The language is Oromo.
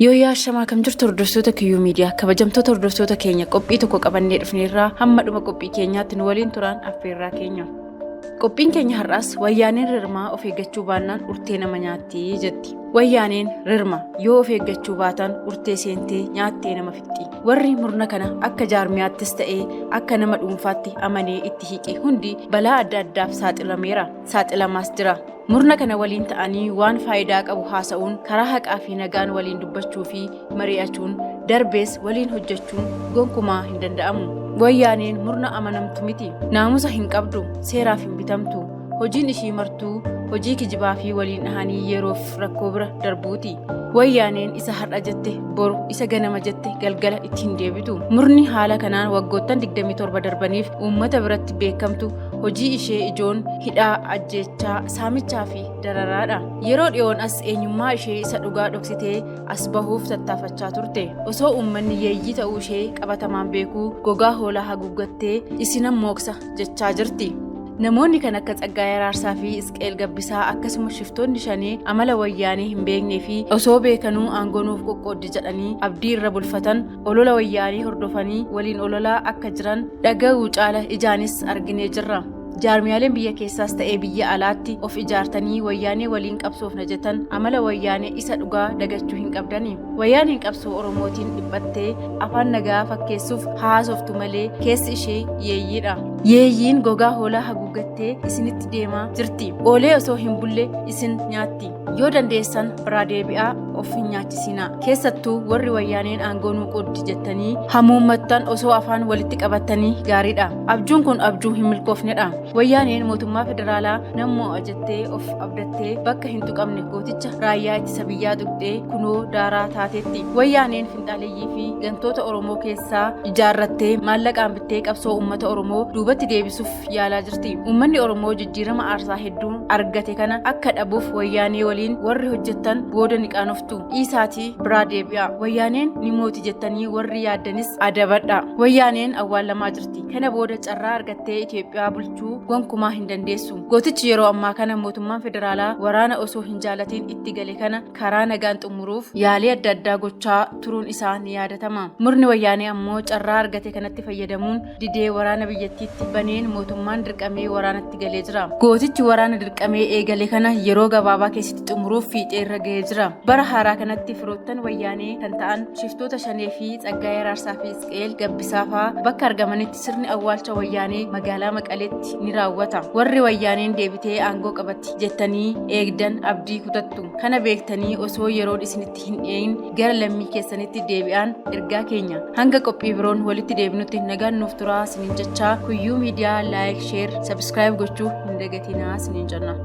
Yooyyaa ashamaa kam jirtu hordoftoota Kiyyuu Miidiyaa, kabajamtoota hordoftoota keenya, qophii tokko qabannee dhufneerraa. Hamma dhuma qophii keenyaatti nu waliin turaan affeerraa keenya. Qophiin keenya har'aas "Wayyaaneen rirmaa, of eeggachuu baannaan urtee nama nyaatti" jetti. Wayyaaneen rirma, yoo of eeggachuu baatan urtee seentee nyaattee nama fixxi. Warri murna kana akka jaarmiyaattis ta'ee akka nama dhuunfaatti amanee itti hiiqe hundi balaa adda addaaf saaxilameera, saaxilamaas jira. Murna kana waliin ta'anii waan faayidaa qabu haasa'uun, karaa haqaa fi nagaan waliin dubbachuu fi mari'achuun, darbees waliin hojjechuun gonkumaa hin danda'amu. Wayyaaneen murna amanamtu miti. Naamusa hin qabdu, seeraaf hin bitamtu. Hojiin ishii martuu hojii kijibaa fi waliin dhahanii yeroof rakkoo bira darbuuti. Wayyaaneen isa har'a jette boru, isa ganama jette galgala itti hin deebitu. Murni haala kanaan waggoottan 27 darbaniif uummata biratti beekamtu hojii ishee ijoon hidhaa, ajjeechaa, saamichaa fi dararaadha. Yeroo dhiyoon as eenyummaa ishee isa dhugaa dhoksitee as bahuuf tattaafachaa turte. Osoo uummanni yeeyyii ta'uu ishee qabatamaan beekuu gogaa hoolaa haguuggattee isinan mooksa jechaa jirti. Namoonni kan akka Tsaggaayee Araarsaa fi Isqeel Gabbisaa, akkasumas shiftoonni shanee amala Wayyaanee hin beeknee fi osoo beekanuu aangoo nuuf qoqqooddi jedhanii abdii irra bulfatan, olola Wayyaanee hordofanii waliin ololaa akka jiran dhaga'uu caala ijaanis arginee jirra. Jaarmiyaaleen biyya keessaas ta'ee biyya alaatti of ijaartanii Wayyaanee waliin qabsoofna jettan amala Wayyaanee isa dhugaa dagachuu hin qabdani. Wayyaaneen qabsoo Oromootiin dhiphattee afaan nagaa fakkeessuuf haasoftu malee keessi ishee yeeyyiidha. Yeeyyiin gogaa hoolaa haguuggattee isinitti deemaa jirti. Oolee osoo hin bulle isin nyaatti. Yoo dandeessan biraa deebi'aa, of hin nyaachisinaa. Keessattuu warri Wayyaaneen aangoo nuu qooddi jettanii hamuummattan osoo afaan walitti qabattanii gaariidha. Abjuun kun abjuu hin milkoofnedha. Wayyaaneen mootummaa federaalaa nan mo'a jettee of abdattee bakka hin tuqamne gooticha raayyaa ittisa biyyaa tuqxee kunoo daaraa taateetti. Wayyaaneen finxaaleyyii fi gantoota Oromoo keessaa ijaarrattee maallaqaan bittee qabsoo uummata Oromoo duubatti deebisuuf yaalaa jirti. Uummanni Oromoo jijjiirama aarsaa hedduun argate kana akka dhabuuf Wayyaanee waliin warri hojjettan booda ni qaanoftu. Dhiisaatii biraa deebi'a. Wayyaaneen ni mooti jettanii warri yaaddanis adabadha. Wayyaaneen awwaallamaa jirti. Kana booda carraa argattee Itoophiyaa bulchuu gonkumaa hin dandeessu. Gootichi yeroo ammaa kana mootummaan federaalaa waraana osoo hin jaalatiin itti gale kana karaa nagaan xumuruuf yaalii adda addaa gochaa turuun isaa ni yaadatama. Murni Wayyaanee ammoo carraa argate kanatti fayyadamuun didee waraana biyyattiitti baneen mootummaan dirqamee waraanatti galee jira. Gootichi waraana dirqamee eegale kana yeroo gabaabaa keessatti xumuruuf fiixee irra gahee jira. Bara haaraa kanatti firoottan Wayyaanee kan ta'an shiftoota shanee fi Tsaggaayee Araarsaa fi Isqeel Gabbisaa fa'aa bakka argamanitti sirni awwaalcha Wayyaanee magaalaa Maqaleetti ni raawwata. Warri Wayyaaneen deebitee aangoo qabatti jettanii eegdan abdii kutattu. Kana beektanii osoo yeroon isinitti hin dhiyein gara lammii keessanitti deebi'aan ergaa keenya. Hanga qophii biroon walitti deebinutti nagaan nuuf turaa sinin jechaa, Kuyyuu Miidiyaa like, share, subscribe gochuu hin dagatinaa sinin jenna.